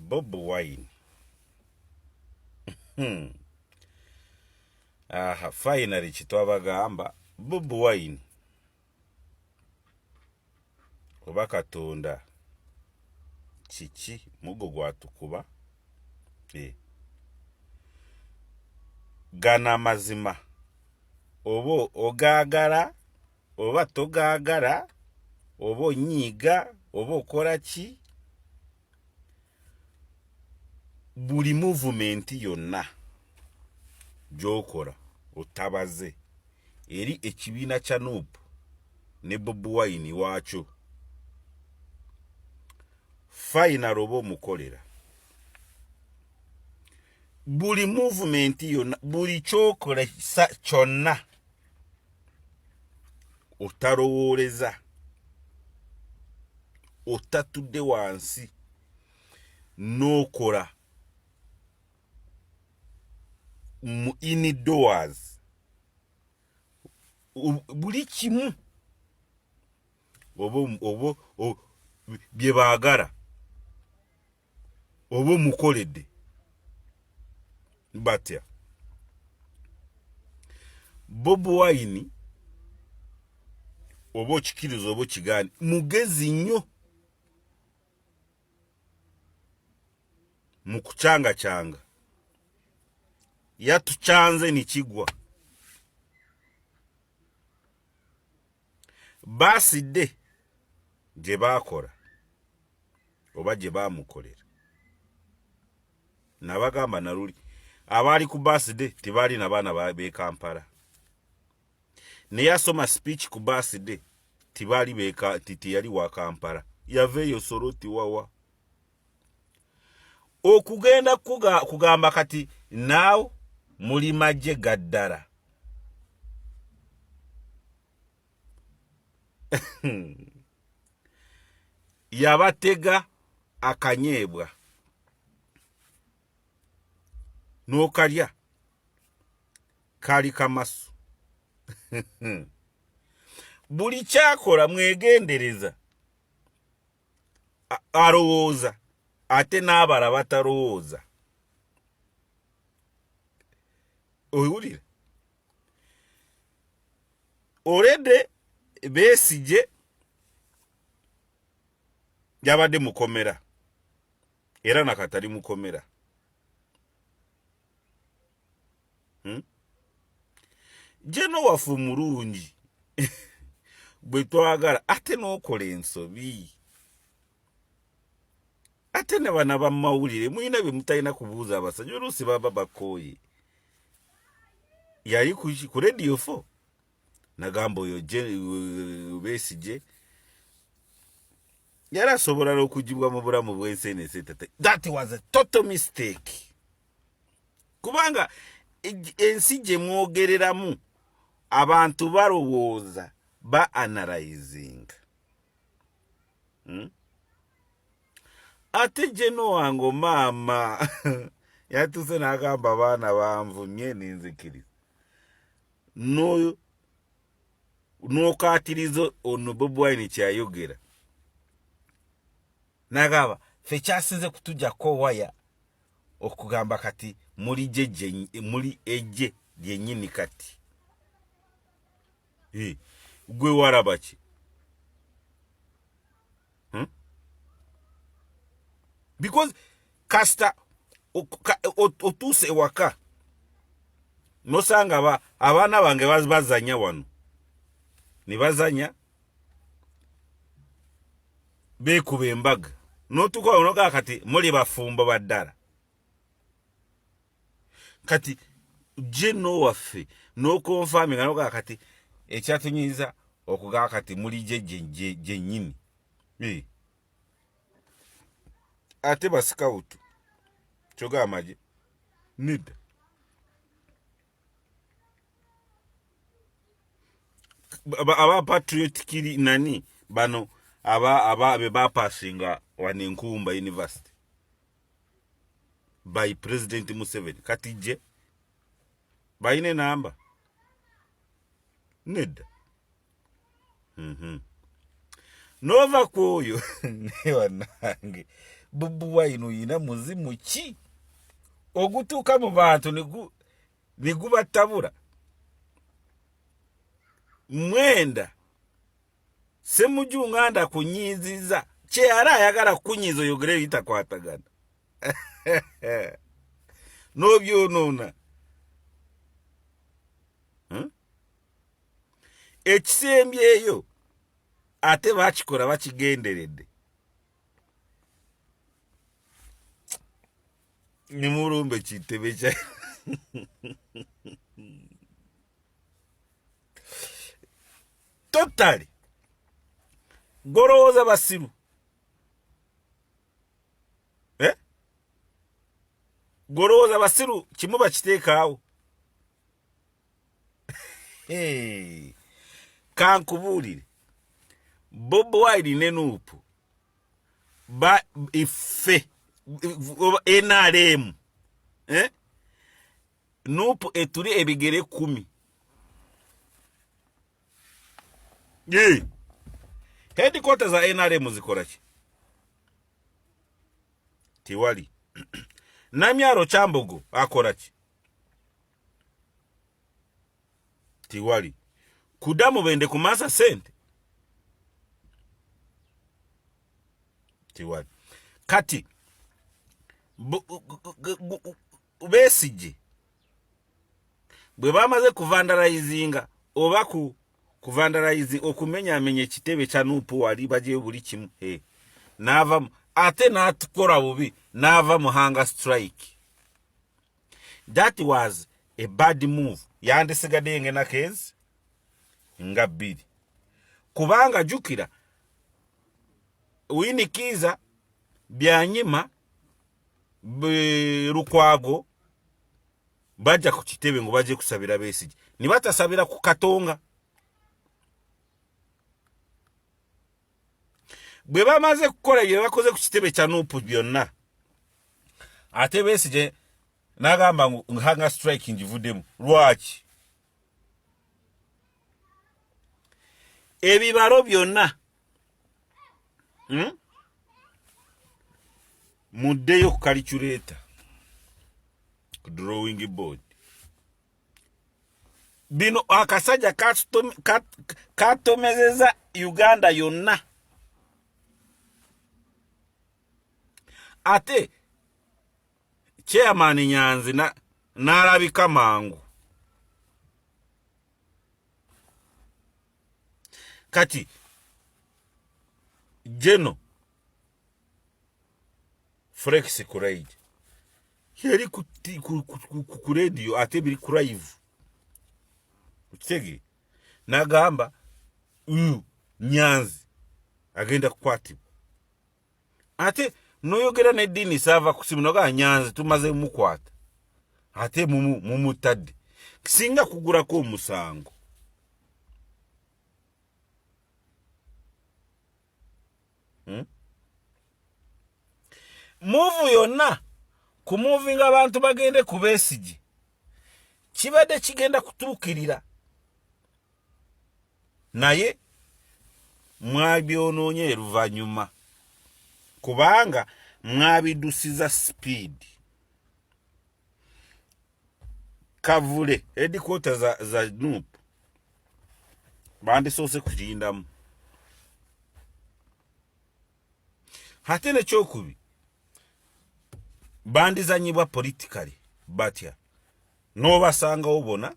Bobi Wine. Aha, finally kitwabagamba Bobi Wine oba Katonda kiki mugo gwatukuba eh. Gana amazima oba ogaagala oba togaagala oba onyiiga oba okola ki, buli movement yonna gy'okola otabaze eri ekibiina kya Nup ne Bobi Wine waakyo, final oba omukolera buli movement yonna, buli kyokola kyonna otalowooleza, otatudde wansi n'okola mu indoors buli kimu oba bye baagala oba omukoledde batya. Bobi Wine oba okikiriza oba okigaane, mugezi nnyo mu kucangacanga, yatucanze nikigwa. Baasidde gye baakola oba gye baamukolera, nabagamba naluli abaali ku baaside tebaali na baana b'e Kampala, naye asoma speech ku baaside tibaali beka tiyali wa Kampala, yava eyo Soroti wawa okugenda kugamba kati naawe muli magye ga ddala. Yabatega akanyeebwa n'okalya kali kamasu. Buli kyakola mwegendereza, alowooza ate n'abala batalowooza. Owulira olede Besigye yabadde mukomera era nakatali mukomera. Jeno waffe omulungi bwe twagala, ate n'okola ensobi, ate ne bana bamawulire mulina bye mutalina kubuuza abasajja, oluusi baba bakooye. Yali ku Radio 4 nagamba oyo Besigye yali asobola n'okugibwa mu bulamu bw'ensi eno ensi etata. That was a total mistake, kubanga ensi gye mwogereramu abantu balowooza, ba analyzing. Ate jeno wange maama yatuuse n'agamba abaana banvumye nenzikiriza n'okaatiriza ono Bobi Wine kyeyayogera, n'agamba ffe kyasinze kutujjako waya okugamba kati muli jeje, muli ejje lyennyini. Kati gwe walaba ki? Because kasita otuuse ewaka nosanga abaana bange bazanya wano ne bazanya beekuba embaga, n'otuuka wano nogaa kati muli bafumbo baddala. Kati jeno waffe n'okonfaminga nogaa kati ekyatunyiza okugaa kati muli gyennyini. Ate basikawutu kyogaa amagye nedda. Aba patriotic nani bano aba be bapasinga wano Enkumba University by President Museveni, kati je balina enamba nedda. Nova ku oyo, naye bannange Bobi Wine oyina muzimu ki ogutuuka mu bantu ne gubatabula? Mwenda Semuju Nganda kunyiziza kyeyali ayagala kukunyiza oyogere ebitakwatagana n'obyonoona. Ekisembyeyo ate bakikola bakigenderedde nimulumbe kitebe kya totally golowooza basiru, eh? Golowooza basiru kimu bakiteekaawo. Hey. Kankubuulire, Bobi Wine ne NUP ba iffe NRM, eh? NUP etuli ebigere 10. Yeah. Headquarters za NRM zikola ki? Tiwali. Namyaro Kyambogo akola ki? Tiwali. Kudamu bende kumasa sente? Tiwali. Kati Besigye bwe bamaze kuvandalizinga oba ku kuvandalize okumenyamenya ekitebe kya NUP wali bajeyo buli kimu, hey. N'ava ate n'atukola bubi n'ava mu hunger strike. That was a bad move. Yandisigaddeyo ng'ennaku ezi nga 2, kubanga jjukira Winnie Kiiza, Byanyima, Lukwago bajja ku kitebe ngo baje kusabira Besigye ne batasabira ku Katonga. Bwe bamaze kukola bye bakoze ku kitebe kya NUP byonna, ate Besigye n'agamba ngu hunger strike ngivuddemu. Lwaki? Ebibalo byonna, Muddeyo ku calculator, ku drawing board. Bino akasajja katomezeza Uganda yonna. Ate chairman Nyanzi n'alabika mangu. Kati Geno Felix Kulayigye yali ku radio ate biri ku live, okitege, n'agamba uyu Nyanzi agenda kukwatibwa. Ate noyogera neddiini saava ku simu nogaa Nyanzi tumaze mukwata, ate mumutadde singa kugulako omusango. Move yonna kumuvinga abantu bagende ku Besigye kibadde kigenda kutuukirira, naye mwabyonoonye oluvannyuma kubanga mwabidusiza speed. Kavule headquarter za NUP bandisoose kugindamu. Ate nekyokubi bandizanyibwa politically batya n'obasangawo bona.